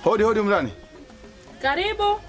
Hodi hodi mrani. Karibu.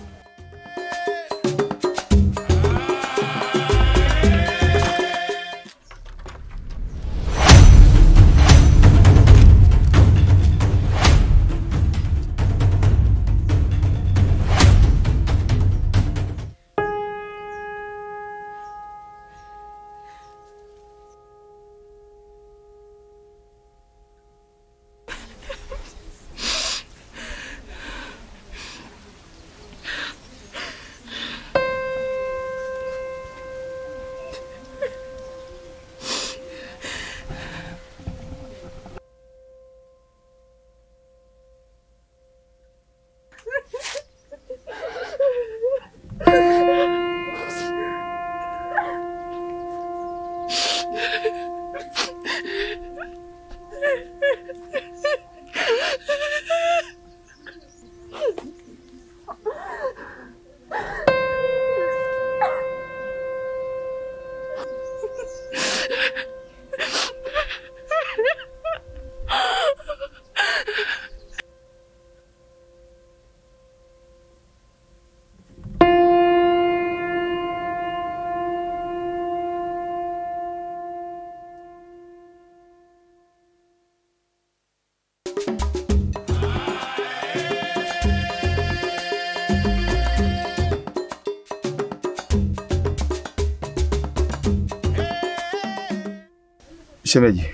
Shemeji,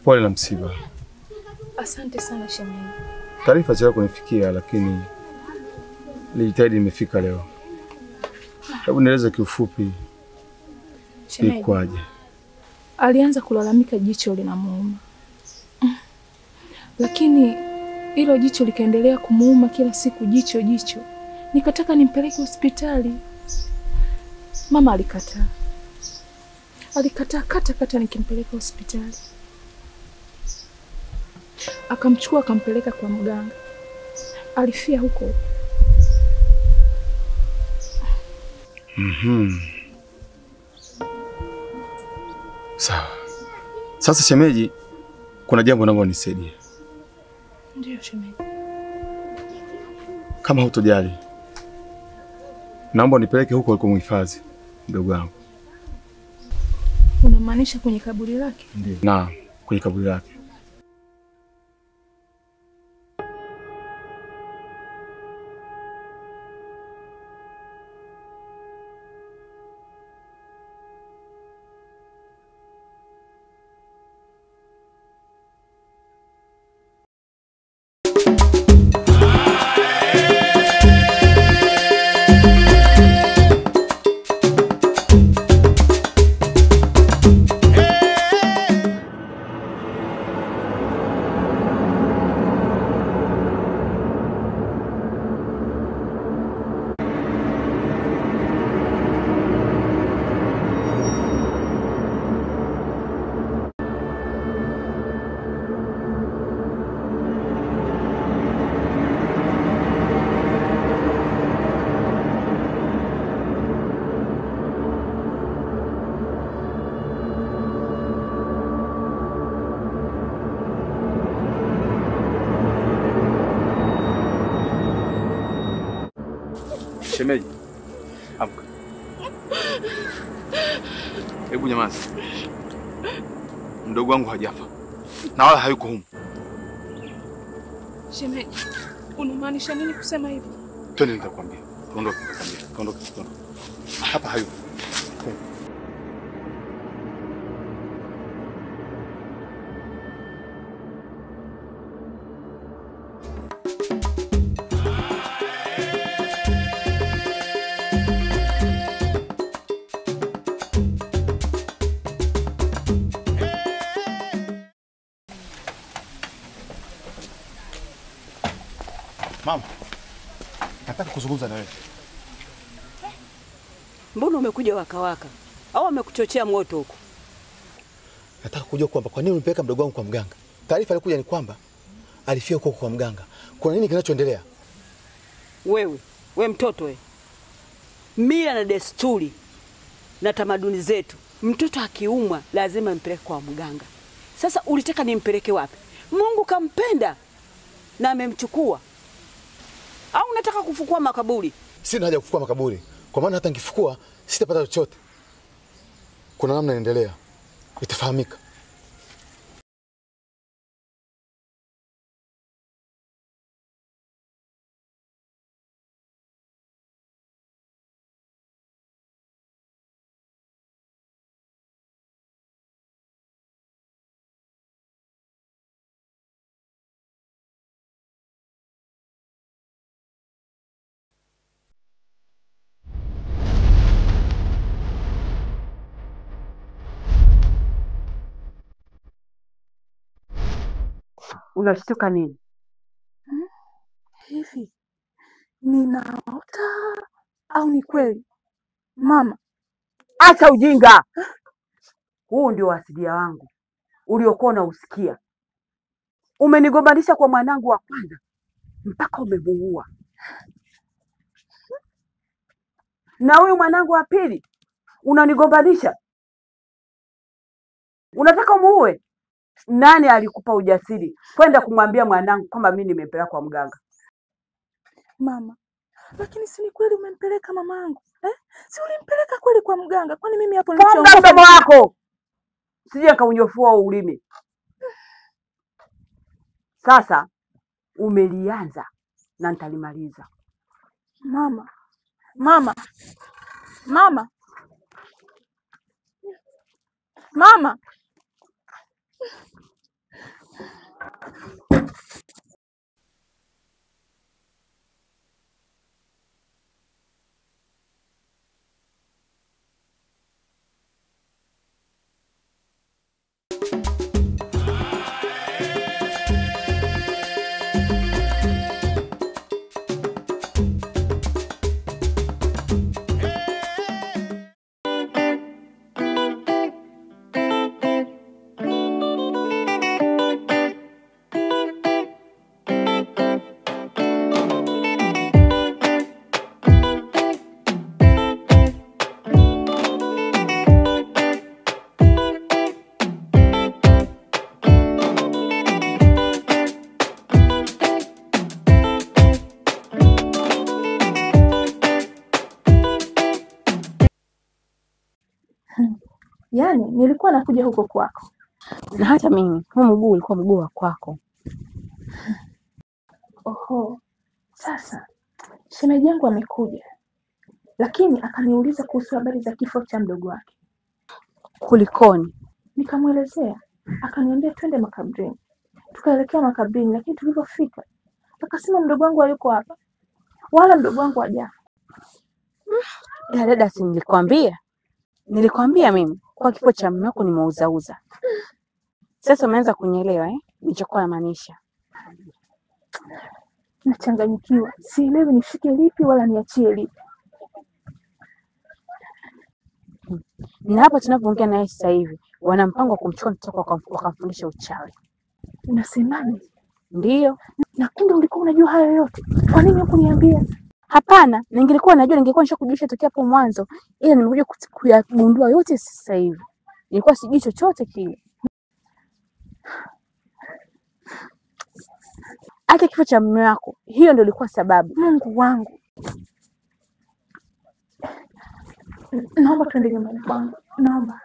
pole na msiba. Asante sana shemeji. Taarifa zako kunifikia, lakini nilijitahidi nimefika leo. Hebu nieleze kiufupi ilikuwaje? Alianza kulalamika jicho linamuuma. Lakini hilo jicho likaendelea kumuuma kila siku, jicho jicho. Nikataka nimpeleke hospitali. Mama alikataa. Alikataa kata kata nikimpeleka hospitali. Akamchukua akampeleka kwa mganga. Alifia huko. Sawa. Sasa shemeji, kuna jambo naomba unisaidie. Ndio shemeji. Kama hutojali, naomba unipeleke huko alikomhifadhi mdogo wangu. Unamaanisha kwenye kaburi lake? Ndio. Naam, kwenye kaburi lake. Shemeji, amka. Hebu nyamaza. Mdogo wangu hajafa na wala hayuko humu. Shemeji, unamaanisha nini kusema hivyo? Twende nitakwambia. Tuondoke nitakwambia. Tuondoke, tuondoke. Hapa hayuko. Mama, nataka kuzungumza na wewe. Mbona umekuja waka waka? Au amekuchochea moto huko? Nataka kujua kwamba kwa nini umempeleka mdogo wangu kwa mganga. Taarifa ilikuja ni kwamba alifia huko kwa mganga. Kuna nini kinachoendelea? Wewe, we mtoto we. Mila na desturi na tamaduni zetu, mtoto akiumwa lazima mpeleke kwa mganga. Sasa ulitaka nimpeleke wapi? Mungu kampenda na amemchukua. Au unataka kufukua makaburi? Sina haja kufukua makaburi, kwa maana hata nikifukua sitapata chochote. Kuna namna inaendelea, itafahamika. Unashtuka nini? Hivi ninaota au ni kweli? Mama, acha ujinga. Huu ndio asilia wangu uliokuwa unausikia. Umenigombanisha kwa mwanangu wa kwanza mpaka umemuua. Na huyu mwanangu wa pili unanigombanisha. Unataka umuue? Nani alikupa ujasiri kwenda kumwambia mwanangu kwamba mimi nimempeleka kwa mganga? Mama, lakini si ni kweli umempeleka mamangu? Eh? Si ulimpeleka kweli kwa mganga? Kwani mimi hapo nilichoongea? Funga mdomo wako. Sije kaunyofua ulimi. Sasa umelianza na nitalimaliza. Mama. Mama. Mama. Mama. Yaani nilikuwa nakuja huko kwako. Na hata mimi, huu mguu ulikuwa mguu wa kwako. Oho. Sasa shemeji yangu amekuja. Lakini akaniuliza kuhusu habari za kifo cha mdogo wake. Kulikoni? Nikamuelezea, akaniambia twende makaburini. Tukaelekea makaburini, lakini tulipofika akasema mdogo wangu hayuko hapa. Wala mdogo wangu hajafa. Dada, si nilikwambia? Nilikwambia mimi kwa kifo cha mume wako nimeuzauza. Sasa umeanza kunielewa eh? Nilichokuwa namaanisha. Nachanganyikiwa. Sielewi nishike lipi wala niachie lipi. Na hapa tunapoongea naye sasa hivi wana mpango wa kumchukua mtoto wakamfundisha uchawi. Unasemaje? Ndiyo. Na kumbe ulikuwa unajua hayo yote. Kwa nini hukuniambia? Hapana, ningelikuwa najua ningekuwa nishakujulisha tokea hapo mwanzo, ila nimekuja kuyagundua yote sasa hivi. Nilikuwa sijui chochote kile. Hata kifo cha mume wako, hiyo ndio ilikuwa sababu. Mungu wangu. Naomba twende nyumbani kwangu. Naomba.